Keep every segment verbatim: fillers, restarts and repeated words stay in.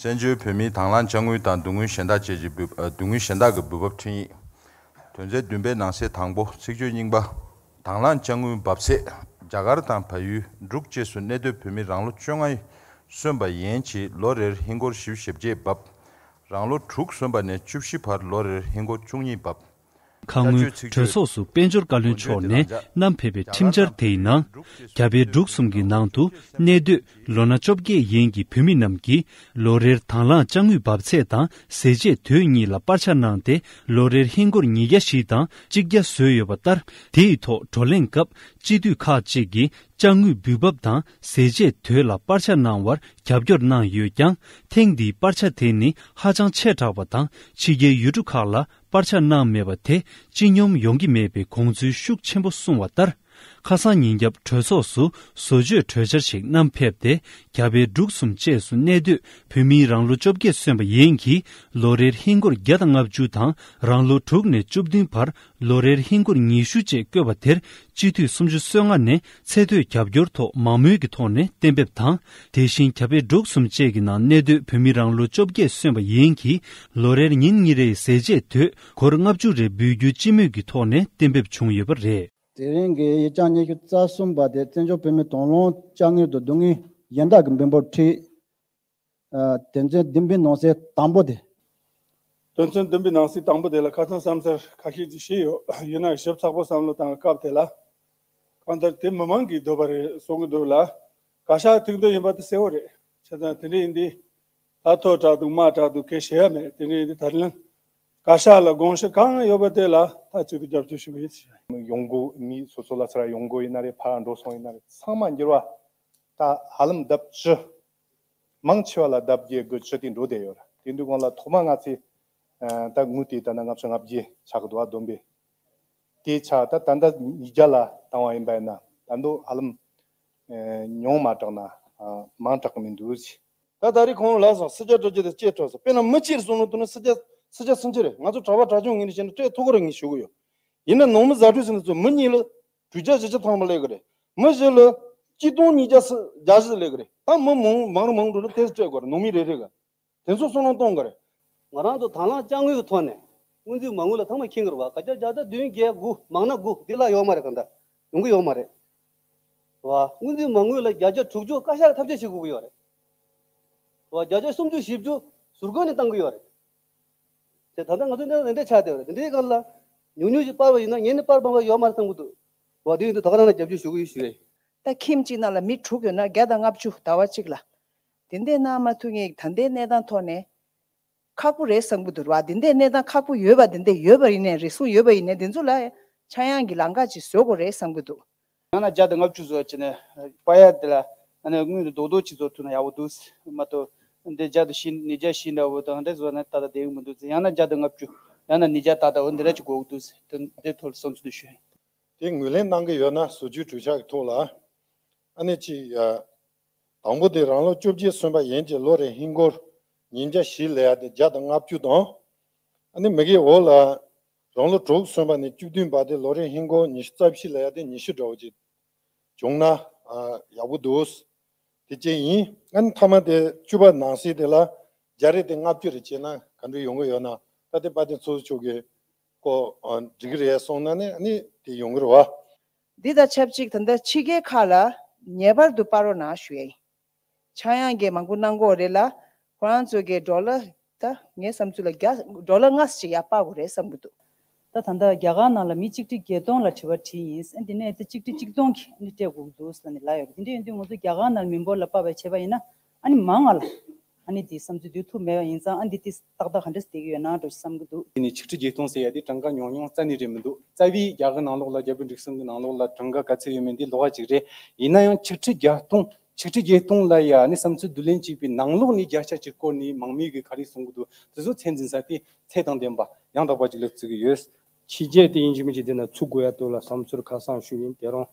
བཙན་བྱོལ་བོད་མིའི་དང་བླངས་དཔྱ་དངུལ་དང་སྡུག་བསྔལ་གཞན་དག་བཅས་ཀྱི་འབུལ་ཨ། སྡུག་བསྔལ་གཞན་དག་གི་འབུལ་འབབ་འཕྲིན་ཡིག་དོན་ཚན་བདུན་པའི་ནང་གསེས་དང་པོ། ཚིག་བརྗོད་རྙིང་པ། དང་བླངས་དཔྱ་དངུལ་འབབ་ཚད། རྒྱ་གར་དང་བལ་ཡུལ་འབྲུག་བཅས་སུ་གནས་སྡོད་བོད་མི་རང་ལོ་བཅོ་ལྔ་སོན་པ་ཡན་གྱིས་ལོ་རེར་ཧིན་སྒོར་བཞི་བཅུ་ཞེ་བརྒྱད་འབབ། རང་ལོ་དྲུག་སོན་པ་ནས་བཅུ་བཞི་བར་ལོ་རེར་ཧིན་སྒོར་བཅུ་གཉིས་འབབ། ཁ་སྔོན་གྲོས་ཚོགས་སུ་དཔལ་འབྱོར་བཀའ་བློན་མཆོག་ནས་བསྣམས་ཕེབས་པའི་ཁྲིམས་འཆར་དེའི་ནང་། རྒྱ་བལ་འབྲུག་གསུམ་གྱི་ནང་དུ་གནས་སྡོད་ལོ་ན་བཅོ་བརྒྱད་ཡན་གྱི་བོད་མི་རྣམས་ཀྱིས་ལོ་རེར་དང་བླངས་དཔྱ་དངུལ་འབབ་ཚད་དང་ཟས་བཅད་དོད་གཉིས་ལ་སྤར་ཆ་གནང་སྟེ། ལོ་རེར་ཧིན་སྒོར་ཉིས་བརྒྱ་བཞི་དང་གཅིག་བརྒྱ་བཟོས་ཡོད་པ་ལྟར། དེའི་ཐོག་བགྲོ་གླེང་སྐབས་སྤྱི་འཐུས་ཁག་ཅིག་གིས་དཔྱ་དངུལ་འབུལ་འབབ་དང་ཟས་བཅད་དོད་ལ་སྤར་ཆ་གནང་བར་རྒྱབ་སྐྱོར་གནང་ཡོད་ཀྱང་། ཐེངས་འདིའི་སྤར་ཆ་དེ་ནི་ཧ་ཅང་ཆེ་དྲགས་པ་དང་། ཕྱི་རྒྱལ་ཡུལ་གྲུ་ཁག་ལ་སྤར་ཆ་གནང་མེད་པ་དེ་སྤྱི་སྙོམས་ཡོང་གི་མེད་པའི་དགོངས་ཚུལ་ཤུགས་ཆེན་པོ་གསུངས་བ་ལྟར། ཁ་སང་ཉིན་རྒྱབ་གྲོས་ཚོགས་སུ་བཟོ་བཅོས་གྲོས་འཆར་ཞིག་བསྣམས་ཕེབས་ཏེ། རྒྱ་བལ་འབྲུག་གསུམ་བཅས་སུ་གནས་སྡོད་བོད་མིའི་རང་ལོ་བཅོ་བརྒྱད་སོན་པ་ཡན་གྱིས་ལོ་རེར་ཧིན་སྒོར་བརྒྱ་དང་ལྔ་བཅུ་དང་། རང་ལོ་དྲུག་ནས་བཅུ་བདུན་བར་ལོ་རེར་ཧིན་སྒོར་ཉི་ཤུ་བཅས་བཀོད་པ་དེར། སྤྱི་འཐུས་སུམ་ཅུ་སོ་ལྔ་ནས་ཚད་མཐོའི་རྒྱབ་སྐྱོར་ཐོག་མང་མོས་ཀྱི་ཐོག་ནས་གཏན་འབེབས་དང་། དེ་བཞིན་རྒྱ་བལ་འབྲུག་གསུམ་བཅས་ཀྱི་ནང་གནས་སྡོད་བོད་མི་རང་ལོ་བཅོ་བརྒྱད་སོན་པ་ཡན་གྱིས་ལོ་རེར་ཉིན་གཉིས་རེའི་ཟས་བཅད་དོད་སྒོར་ལྔ་བཅུ་རེ་འབུལ་རྒྱུ་སྤྱི་མོས་ཀྱི་ཐོག་ནས་གཏན་འབེབས་བྱུང་ཡོད་པ་རེད། དེ་རིང་གི་ཡིག་ཆ་ཉི་ཤུ་རྩ་གསུམ་པ་དེ་བཙན་བྱོལ་བོད་མིའི་དང་བླངས་དཔྱ་དངུལ་དང་སྡུག་བསྔལ་གཞན་དག་གི་འབུལ་འབབ་འཕྲིན། ཨ། དོན་ཚན་བདུན་པའི་ནང་གསེས་དང་པོ་དེ། དོན་ཚན་བདུན་པའི་ནང་གསེས་དང་པོ་དེ་ལ་ཁ་སང་བསམ་ཚུལ་ཁ་ཤས་ཅིག་བཤད་ཡོད། ཡིན་ན་ཞིབ་ཚགས་པོ་བསམ་བློ་བཏང་བའི་སྐབས་དེ་ལ། གང་ལྟར་དེ་མི་མང་གིས་འདོད་པ་རེད་གསུང་གི་འདུག་ལ། བཀའ་ཤག་ཐུག་འདོད་ཡིན་པ་དེ་གསལ་བོ་རེད། བྱས་ཙང་དེ་འདྲ་ཡིན་དུས། ད་ཐོ་དྲག་འདུག་མ་དྲག་འདུག་སྐད་བཤད་ཡ་མེད། དེ་འདྲ་ཡིན་དུས་ད་རིང་བཀའ་ཤག་ལ་དགོངས་གཞི་གང་ཡོད་པ་དེ་ལ་མཐའ་གཅིག་ཏུ་རྒྱབ་སྐྱོར་ཞུ་གི་ཡིན་ཟེར། ཡོང་སྒོ་མི་སོ་སོ་ལ་ཚུར་ཡོང་སྒོ་ཡིན་ན་རེད། ཕར་འགྲོ་སོང་ཡིན་ན་རེད། ཚང་མ་འགྱུར་བ་ད་ཧ་ལམ་ལྡབ་བཅུ། མང་ཆེ་བ་ལ་ལྡབ་བརྒྱད་དགུ་བཅུ་དེ་འགྲོ་བསྡད་ཡོད་རེད། དེ་དུས་སྒང་ལ་ཐོག་མ་ང་ཚོས་ཨ། ད་དངུལ་དེ་ད་ནི་ལྔ་བཅུ་ང་བརྒྱད་ཆགས་ཀྱི་འདུག་ཨ། བསྡོམས་པས། དེ་ཆགས་ད་ད་ལྟ་ཉིས་བརྒྱ་ལ་བཏང་བ་ཡིན་པ་ཡིན་ན་ད་དུང་ཧ་ལམ་ཨ། ཉུང་མ་དྲགས་ན་ཨ། མང་དྲགས་ཀྱི་མི་འདུག་ཟེར། ད་ད་རེས་ཁོང་ལ་སོང་སི་ཇ་སྤྲོད་རྒྱུ་དེ་སྐྱེལ་འགྲོ་སོང་། དཔེར་ན་མི་གཅིག་གསུང་ལོ་དུ་ནི་སི་ཇ་སི་ཇ་སུམ་ཅུ་རེད། ང་ཚོ་གྲྭ་པ་གྲྭ་ཆུང་ངོས་ནས་བཤད་ན་སྤྲད་ཐུབ་ཀྱི་རེད་ངས་ཞུ་གི་ཡོད། ཡིན་ན་ནང་མི་བཟའ་འཕྲུལ་ཟེར་ན་ཚོ་མི་གཉིས་ལ་དྲུག་བརྒྱ་བཞི་བཅུ་ཐམ་པ་སླེབས་ཀྱི་རེད། མི་བཞི་ལ་གཅིག་སྟོང་ཉིས་བརྒྱ་བརྒྱད་ཅུ་སླེབས་ཀྱི་རེད། ད་མི་མང་མང་རུ་མང་རུ་འགྲོ་ན་དེ་སྤྲད་དགོས་རེད། ནང་མི་རེ་རེ་ག་དེ་ཚོ་བསམ་བློ་གཏོང་དགོས་རེད། ང་རང་ཚོ་དང་བླངས་དཔྱ་དངུལ་གྱི་ཐོག་ནས་སྔོན་རྩིས་མ་དངུལ་ལ་ཚང་མ་མཁྱེན་གྱི་རེད་བ། བརྒྱ་ཆ་བརྒྱ་ཆ་བདུན་བརྒྱད་དགུ་མང་ན་དགུ་འདི་ལ་ཡོད་མ་རེད། གང་ལྟར་ཡོང་གི་ཡོད་མ་རེད་བ། སྔོན་རྩིས་མ་དངུལ་ལ་བརྒྱ་ཆ་དྲུག་ཅུ་བཀའ་ཤག་གིས་ཐབས་ཤེས་བྱེད་དགོས་ཀྱི་ཡོད་རེད་བ། བརྒྱ་ཆ་སུམ་ཅུ་བཞི་བཅུ་ཟུར་བཀོལ་ནས་བཏང་གི་ཡོད་རེད། དེ་ད་ལྟ་ང་ཚོ་འདི་འདྲ་ཆགས་བསྡད་ཡོད་རེད། དེ་འདྲའི་སྒང་ལ་ཉུང་ཉུང་ཞིག་སྤར་བ་ཡིན་ན་ངས་ནི་སྤར་སྤར་བ་ཡོད་མ་རེད་བསམ་གྱི་འདུག་བ། དེ་ཡིན་དུས་ད་ག་རང་ལ་རྒྱབ་སྐྱོར་ཞུ་གི་ཡོད་ཞུ་ཡས། ད་ཁྱིམ་གཅིག་ནང་ལ་མི་དྲུག་ཡོད་ན་བརྒྱ་དང་ལྔ་བཅུ་ཟླ་བ་གཅིག་ལ། དེ་འདྲས་གནང་མ་ཐུབ་མཁན་ད་ལྟའི་གནས་སྟངས་ཐོག་ནས་ཁག་པོ་རེད་བསམ་གྱི་འདུག་བ། དེ་འདྲས་གནས་སྟངས་ཁག་པོ་ཡོད་པ་དེ་འདྲས་ཡོད་པ་ཡིན་ནའི་རེ་ཟུང་ཡོད་པ་ཡིན་ནའི་དེ་ཚོ་ལ་ཆག་ཡང་གི་ལམ་ཁ་ཅིག་བཟོ་དགོས་རེད་བསམ་གྱི་འདུག་ཡང་ན་བརྒྱ་དང་ལྔ་བཅུ་བཟོ་བྱས་ནས་པ་ཡ་དེ་ལ་ཨ་ནི་དངུལ་དེ་རྡོག་རྡོག་ཅིག་བཟོ་ཐུབ་ན་ཡག་པོ་འདུག་མ་གཏོགས་འདི་བརྒྱ་དང་བཞི་ཉིས་བརྒྱ་བཞི་འདྲ་བོ་དང་འདྲ་བཟོ་ན་ཏག་ཏག་བསྡད་ཀྱི་མི་འདུག་ཡང་ན་བརྒྱ་དང་ལྔ་བཅུ་ཡང་ན་ཉིས་བརྒྱ་ཏག་ཏག་འོ་འདི་འདྲ་ཅིག་དགོས་ཀྱི་འདུག་དེ་དེ་ཐོག་ལ་བསམ་ཚུལ་དེ་ཞུ་ཡིན། དེ་ངོས་ལེན་གནང་གི་ཡོད་ན་བཟོ་བཅོས་གྲོས་འཆར་གྱི་ཐོག་ལ་ཨ་ནི་ཅིག་ཡ། དང་པོ་དེ་རང་ལོ་བཅོ་བརྒྱད་སོན་པ་ཡན་གྱི་ལོ་རེ་ཧིན་སྒོར་ཉིས་བརྒྱ་བཞི་ལེན་ཡ་དེ་བརྒྱ་དང་ལྔ་བཅུ་དང་། ཨ་ནི་མི་གི་འོག་ལ་རང་ལོ་དྲུག་སོན་པ་ནས་བཅུ་བདུན་བར་དེ་ལོ་རེ་ཧིན་སྒོར་ཉི་ཤུ་རྩ་བཞི་ལེན་ཡ་དེ་ཉི་ཤུ་འདྲ་བོ་ཅིག་བྱུང་ན་ཨ་ཡག་པོ་འདུག་དེ་གཅིག་ཡིན། ཨ་ནི་མཐའ་མ་དེ་བཅུ་པ་ནང་གསེས་དེ་ལ་བརྒྱ་རེ་དེ་ལྔ་བཅུ་རེ་བྱས་ན་ག་འདྲ་ཡོང་གི་ཡོད་ན། ད་དེ་དཔལ་ལྡན་ཚོགས་གཙོ་མཆོག་གིས་ཀོ་ཨ་འགྲིག་གི་རེད་གསུངས་ན་ནི་ཨ་ནི་དེ་ཡོང་གི་རེད་བ། འདི་དང་ཆབས་ཅིག་ད་ལྟ་ཕྱི་རྒྱལ་ཁག་ལ་ངེས་པར་དུ་སྤར་རོགས་གནང་ཞུ་ཡ་ཡིན། ཆག་ཡང་གིས་མང་པོ་གནང་གི་ཡོད་རེད་ལ། ཁོ་རང་ཚོ་གིས་ཌོ་ལར་ད་ངའི་བསམ་ཚུལ་ལ་བརྒྱ་ཌོ་ལར་ལྔ་ཙམ་ཞིག་ཡར་སྤར་དགོས་རེད་བསམ་གྱི་འདུག་ད་ད་ལྟ་རྒྱ་གར་ནང་ལ་མི་ཆིག་ཁྲི་བརྒྱད་སྟོང་ལ་དྲི་བ་དྲིས་ཡིན། ཨ་འདི་ནས་ད་ཆིག་ཁྲི་ཆིག་སྟོང་གིས་ཨ་ནི་སྤྲད་དགོས་ཀྱི་འདུག་ཟེར་ནས་ལབ་ཡོད་རེད། དེ་འདྲ་ཡིན་དུས་ང་ཚོ་རྒྱ་གར་ནང་མི་འབོར་ལ་དཔག་པའི་ཆད་པ་ཡིན་ན་ཨ་ནི་མང་ང་ལ་ཨ་ནི་དེའི་བསམ་ཚུལ་འདུས་ཐུབ་མེད་པ་ཡིན་ཙང་། ཨ་འདི་དེ་ཏག་ཏག་ག་འདྲ་བསྡད་ཀྱི་ཡོད་ན་འགྲོ་བསམ་གྱི་འདུག་དེ་ནི་ཆིག་ཁྲི་བརྒྱད་སྟོང་ཟེར་ཡ་དེ་གྲངས་ཀ་ཉུང་ཉུང་རྩ་ནས་རེད་མི་འདུག་རྩ་བའི་རྒྱ་གར་ནང་ལོགས་ལ་རྒྱ་བོད་འབྲུག་གསུམ་གྱི་ནང་ལོགས་ལ་གྲངས་ཀ་ག་ཚད་ཡོད་མེད་འདི་ལོགས་ཀ་ཅིག་རེད། ཡིན་ན་ཡང་ཆིག་ཁྲི་བརྒྱད་སྟོང་ཆིག་ཁྲི་བརྒྱད་སྟོང་ལ་ཡ་ནི་བསམ་ཚུལ་བསྡུ་ལེན་བྱས་པའི་ནང་ལོགས་ནས་བརྒྱ་ཆ་གཅིག་སྐོར་ནས་མང་མོས་ཀྱིས་ག་རེ་གསུང་གི་འདུག་དེ་ཚོ་ཚད་འཛིན་ས་དེ་ཚད་དང་ལྡན་པ་ཡང་དག་པ་ཅིག་ལ་བརྩི་གི་ཡོད། ཕྱི་རྒྱལ་དེ་ཡིན་གཅིག་མིན་གཅིག་དེ་ན་ཚུད་དགོས་ཡ་འདུག་ལ་བསམ་ཚུལ་ཁ་སང་ཞུས་ཡིན། དེ་རུང་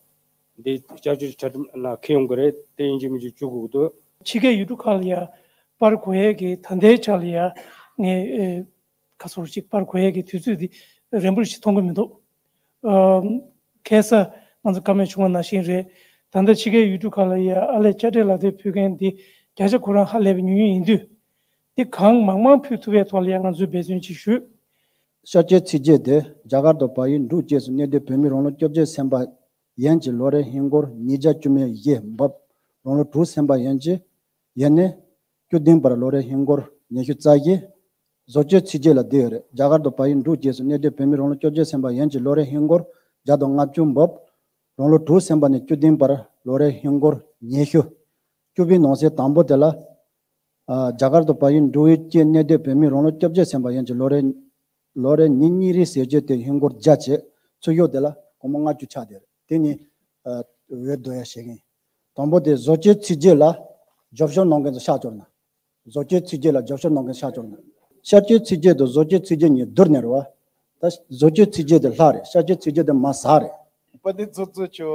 འདི་བསྐྱར་བཅོས་ཀྱི་ཆ་ན་འཁེལ་ཡོང་གི་རེད། དེ་ཡིན་གཅིག་མིན་གཅིག་བཅུག་དགོས་ཀྱི་འདུག་ཕྱི་རྒྱལ་ཡུལ་གྲུ་ཁག་ལ་ཡ་སྤར་དགོས་ཡས་ཀྱི་ད་ལྟའི་ཆ་ལ་ཡ་ངས་ཨེ་ཁ་སོར་ཅིག་སྤར་དགོས་ཡས་ཀྱི་དུས་ཚོད་འདི་རན་པོ་ཞིག་མཐོང་གི་མི་འདུག་ཨམ། ཁ་སང་ང་ཚོ་བཀའ་མོལ་བྱུང་བ་ནང་བཞིན་རེད། ད་ལྟ་ཕྱི་རྒྱལ་ཡུལ་གྲུ་ཁག་ལ་ཡ་ཨ་ལས་དཔྱ་ཁྲལ་ལག་དེབ་ཕུལ་མཁན་འདི་བརྒྱ་ཆ་ཁོ་རང་ཧ་ལས་པའི་ཉུང་ཉུང་ཡིན་དུས། དེ་གང་མང་མང་ཕུལ་ཐུབ་པའི་ཐོག་ལ་ཡང་ང་ཚོས་འབད་བརྩོན་ཅིག་ཞུ། ཤར་སྐྱོད་ཚིགས་བཅད་དེ་རྒྱ་གར་དང་བལ་ཡུལ་འབྲུག་བཅས་སུ་གནས་སྡོད་བོད་མི་རང་ལོ་བཅོ་བརྒྱད་ཟིན་པ་ཡན་གྱི་ལོ་རེའི་ཧིན་སྒོར་ཉིས་བརྒྱ་བཅུ་མེད་བཞི་འབབ། རང་ལོ་དྲུག་ཟིན་པ་ཡན་གྱི་ཡན་ནས་བཅུ་བདུན་བར་ལོ་རེའི་ཧིན་སྒོར་ཉི་ཤུ་རྩ་བཞི། བཟོ་བཅོས་ཚིགས་བཅད་ལ་འདི་ཡོད་རེད། རྒྱ་གར་དང་བལ་ཡུལ་འབྲུག་བཅས་སུ་གནས་སྡོད་བོད་མི་རང་ལོ་བཅོ་བརྒྱད་ཟིན་པ་ཡན་གྱི་ལོ་རེའི་ཧིན་སྒོར་བརྒྱ་དང་ལྔ་བཅུ་འབབ། རང་ལོ་དྲུག་ཟིན་པ་ནས་བཅུ་བདུན་བར་ལོ་རེའི་ཧིན་སྒོར་ཉི་ཤུ། བཅུ་པའི་ནང་གསེས་དང་པོ་དེ་ལ། ཨ། རྒྱ་གར་དང་བལ་ཡུལ་འབྲུག་ཡུལ་བཅས་གནས་སྡོད་བོད་མི་རང་ལོ་བཅོ་བརྒྱད་ཟིན་པ་ཡན་གྱི་ལོ་རེ། ལོ་རེ་ཉིན་གཉིས་རེའི་ཟས་བཅད་དེ་ཧིན་སྒོར་བརྒྱ་བྱས། ཚུར་ཤོག་དེ་ལ་སྒོར་མོ་ལྔ་བཅུ་ཆགས་བསྡད་རེད། དེ་ནི། ཨ། འོས་བསྡུ་ཡ་བྱེད་མཁན། དང་པོ་དེ་བཟོ་བཅོས་ཚིགས་བཅད་ལ་རྒྱབ་སྐྱོར་གནང་མཁན་ཚོ་ཤག་བཅོལ་ན། བཟོ་བཅོས་ཚིགས་བཅད་ལ་རྒྱབ་སྐྱོར་གནང་མཁན་ཤག་བཅོལ་ན། ཤར་སྐྱོད་ཚིགས་བཅད་དང་བཟོ་བཅོས་ཚིགས་བཅད་གཉིས་བསྡུར་ནས་རེད་བ། ད་བཟོ་བཅོས་ཚིགས་བཅད་དེ་ལྷག་རེད། ཤར་སྐྱོད་ཚིགས་བཅད་དེ་མར་ཟག་རེད། པ་དེ་ཚོ་ཚོ་ཆོ།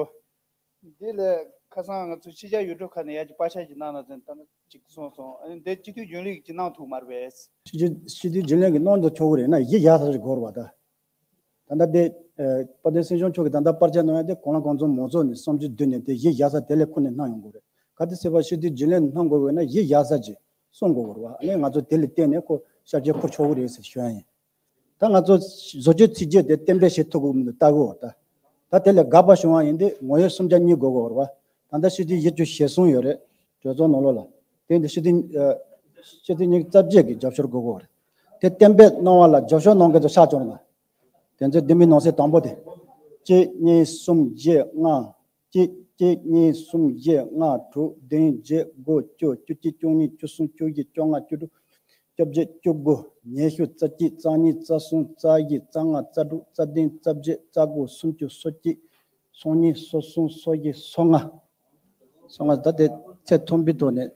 འདི་ལས་ཁ་སང་ང་ཚོ་ཕྱི་རྒྱལ་ཡུལ་གྲུ་ཁག་ནས་ཡར་གྱི་པར་ཆས་ཅིག་གནང་ན་ཟེར་ད་ནི་ཅིག་གསུངས་སོང་། ཨ་ནི་འདི་སྤྱི་འཐུས་རྒྱུན་ལས་ཀྱིས་གནང་ཐུབ་མ་རེད་པས། སྤྱི་སྤྱི་འཐུས་རྒྱུན་ལས་ཀྱིས་གནང་དུ་ཆོག་གི་རེད་ན་གཞི་བཞག་ས་ཞིག་དགོས་རེད་བ་ད། ད་ལྟ་དེ། ཨ། དཔལ་ལྡན་སྲིད་སྐྱོང་མཆོག་གིས་ད་ལྟ་པར་ཆས་གནང་ཡ་དེ་གོང་ལ་གོང་ཚོ་མང་ཚོགས་ནས་བསམ་ཚུལ་བསྡུས་ནས་དེ་གཞི་བཞག་ས་དེ་ལས་ཁུར་ནས་གནང་ཡོང་དགོས་རེད། ག་དེ་ཟེར་བ་སྤྱི་འཐུས་རྒྱུན་ལས་གནང་དགོས་བས་ན་གཞི་བཞག་ས་ཅིག་གསུང་དགོས་རེད་བ། ཨ་ནི་ང་ཚོ་དེ་ལ་བརྟེན་ནས་ཁོ་ཤར་སྐྱོད་ཁུར་ཆོག་གི་རེད་ཟེར་ཞུ་ཡ་ཡིན། ད་ང་ཚོ་བཟོ་བཅོས་ཚིགས་བཅད་དེ་གཏན་འབེབས་བྱེད་ཐུབ་དགོས་མི་འདུག་ལྟ་དགོས་བ་ད། ད་དེ་ལས་དགག་པ་བྱུང་བ་ཡིན་དུས་ངོ་ཡོད་སུམ་བརྒྱ་གཉིས་དགོས་དགོས་བ། ད་ལྟ་སྤྱི་འཐུས་བཞི་བཅུ་ཞེ་གསུམ་ཡོད་རེད། གྲོས་ཚོགས་ནང་ལོགས་ལ། དེ་འདི་སྤྱི་འཐུས། ཨ། སྤྱི་འཐུས་ཉི་ཤུ་རྩ་བརྒྱད་ཀྱི་རྒྱབ་སྐྱོར་དགོས་དགོས་རེད། དེ་གཏན་འབེབས་གནང་བ་ལ་རྒྱབ་སྐྱོར་གནང་མཁན་ཚོ་ཤག་བཅོལ་ན། དེ་ཚོའི་འདི་མི་ནང་གསེས་དང་པོ་དེ། གཅིག་གཉིས་གསུམ་བཞི་ལྔ། གཅིག་གཅིག་གཉིས་གསུམ་བཞི་ལྔ་དྲུག་བདུན་བརྒྱད་དགུ་བཅུ་བཅུ་གཅིག་བཅུ་གཉིས་བཅུ་གསུམ་བཅུ་བཞི་བཅོ་ལྔ་བཅུ་དྲུག་བཅོ་བརྒྱད་བཅུ་དགུ། ཉི་ཤུ། རྩ་གཅིག་རྩ་གཉིས། རྩ་གསུམ། རྩ་བཞི། རྩ་ལྔ། རྩ་དྲུག་རྩ་བདུན། རྩ་བརྒྱད། རྩ་དགུ། སུམ་ཅུ། སོ་གཅིག་སོ་གཉིས། སོ་གསུམ། སོ་བཞི། སོ་ལྔ། སོ་ལྔ་ད་དེ་ཚད་མཐོན་པོའི་ཐོག་ནས་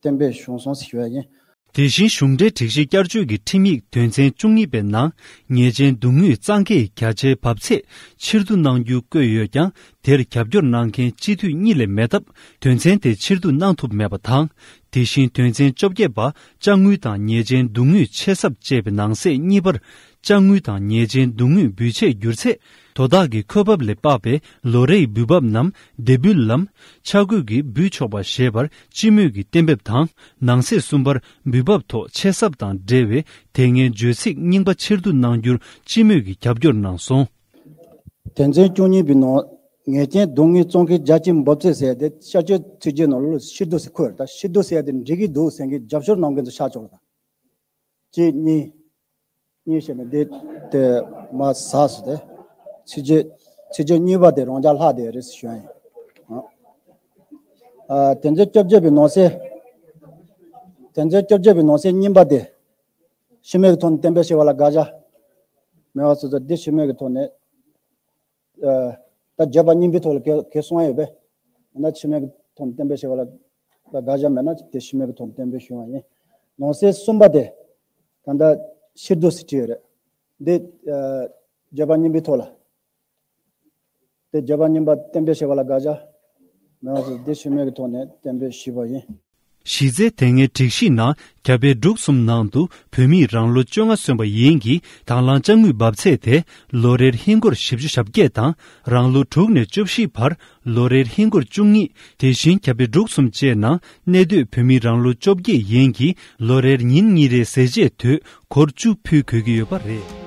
གཏན་འབེབས་བྱུང་སོང་ཟེར་ཞུ་ཡ་ཡིན། དེ་བཞིན་གཞུང་འབྲེལ་སྒྲིག་གཞི་བསྐྱར་བཅོས་ཀྱི་ཁྲིམས་ཡིག་དོན་ཚན་བཅུ་གཉིས་པའི་ནང་ཉེས་ཅན་སྡུག་བསྔལ་གཙང་སྐྱེས་བརྒྱ་ཆའི་བབས་ཚད་ཕྱིར་བསྡུ་གནང་རྒྱུ་བཀོད་ཡོད་ཀྱང་། དེར་རྒྱབ་སྐྱོར་གནང་མཁན་སྤྱི་འཐུས་གཉིས་ལས་མེད་སྟབས། དོན་ཚན་དེ་ཕྱིར་བསྡུ་གནང་ཐུབ་མེད་པ་དང་། དེ་བཞིན་དོན་ཚན་བཅོ་བརྒྱད་པ་དཔྱ་དངུལ་དང་ཉེས་ཅན་སྡུག་བསྔལ་ཆད་གསབ་ཅེས་པའི་ནང་གསེས་གཉིས་པར། དཔྱ་དངུལ་དང་ཉེས་ཅན་སྡུག་བསྔལ་འབུལ་ཆད་བསྒྱུར་ཚད། དོ་བདག་གི་འཁོས་བབ་ལས་དཔག་པའི་ལོ་རེའི་འབུལ་འབབ་ནམ་བདེ་འབུལ་ལམ། ཆ་བགོས་ཀྱིས་འབུལ་ཆོག་པ་ཞེས་པར་སྤྱི་མོས་ཀྱིས་གཏན་འབེབས་དང་། ནང་གསེས་གསུམ་པར་འབུལ་འབབ་ཐོག་ཆད་གསབ་དང་འབྲེལ་བའི་དེ་སྔའི་བརྗོད་ཚིག་རྙིང་པ་ཕྱིར་བསྡུ་གནང་རྒྱུར་སྤྱི་མོས་ཀྱིས་རྒྱབ་སྐྱོར་གནང་སོང་། དོན་ཚན་བཅུ་གཉིས་པའི་ནང་ཉེས་ཅན་སྡུག་བསྔལ་གཙང་སྐྱེས་བརྒྱ་ཆའི་འབབ་ཚད་ཟེར་ཏེ་ཤར་སྐྱོད་ཚིགས་བཅད་ནང་ལ་ཕྱིར་བསྡུ་ཟེར་འཁོད་ཡོད་རེད། ད་ཕྱིར་བསྡུ་ཟེར་ཏེ་འགྲིག་གི་འདུག་ཟེར་མཁན་རྒྱབ་སྐྱོར་གནང་མཁན་ཚོ་ཤག་བཅོལ་དང་། གཅིག་གཉིས། གཉིས་བྱས་ནས་འདི་དེ་མར་ཟགས་སོང་སྟེ། ཚིགས་བཅད་ཚིགས་བཅད་གཉིས་པ་དེ་རང་འཇགས་ལྷག་བསྡད་ཡོད་རེད་ཟེར་ཞུ་ཡ་ཡིན། ཨ། དོན་ཚན་བཅོ་བརྒྱད་པའི་ནང་གསེས། དོན་ཚན་བཅོ་བརྒྱད་པའི་ནང་གསེས་གཉིས་པ་དེ། སྤྱི་མོས་ཀྱི་ཐོག་ནས་གཏན་འབེབས་བྱས་པ་ལ་དགག་བྱ་མེད་པ་སོ་སོ་འདི་སྤྱི་མོས་ཀྱི་ཐོག་ནས། ཨ། ད་བརྗོད་པ་རྙིང་པའི་ཐོག་ལ་གལ་གལ་གསུང་ཡ་ཡོད་པས། ཡིན་ན་སྤྱི་མོས་ཀྱི་ཐོག་ནས་གཏན་འབེབས་བྱས་པ་ལ་ལ་དགག་བྱ་མེད་ན་དེ་སྤྱི་མོས་ཀྱི་ཐོག་ནས་གཏན་འབེབས་ཞུ་བ་ཡིན། ནང་གསེས་གསུམ་པ་དེ། ད་ལྟ་ཕྱིར་བསྡུ་ཟེར་བྲིས་ཡོད་རེད། འདི། ཨ། བརྗོད་པ་རྙིང་པའི་ཐོག་ལ། དེ་བརྗོད་པ་རྙིང་པ་གཏན་འབེབས་བྱས་པ་ལ་དགག་བྱ་མེད་པ་སོ་སོ་འདི་སྤྱི་མོས་ཀྱི་ཐོག་ནས་གཏན་འབེབས་ཞུས་པ་ཡིན། གཞི་རྩའི་དེ་སྔའི་སྒྲིག་གཞི་ནང་རྒྱ་བལ་འབྲུག་གསུམ་ནང་དུ་བོད་མིས་རང་ལོ་བཅོ་ལྔ་སོན་པ་ཡན་གྱི་དང་བླངས་དཔྱ་དངུལ་འབབ་ཚད་དེ་ལོ་རེར་ཧིན་སྒོར་བཞི་བཅུ་ཞེ་བརྒྱད་དང་། རང་ལོ་དྲུག་ནས་བཅུ་བཞི་བར་ལོ་རེར་ཧིན་སྒོར་བཅུ་གཉིས། དེ་བཞིན་རྒྱ་བལ་འབྲུག་གསུམ་བཅས་ནང་གནས་སྡོད་བོད་མི་རང་ལོ་བཅོ་བརྒྱད་ཡན་གྱིས་ལོ་རེར་ཉིན་གཉིས་རེའི་ཟས་བཅད་དུས་སྒོར་བཅུ་ཕུལ་དགོས་ཀྱི་ཡོད་པ་རེད།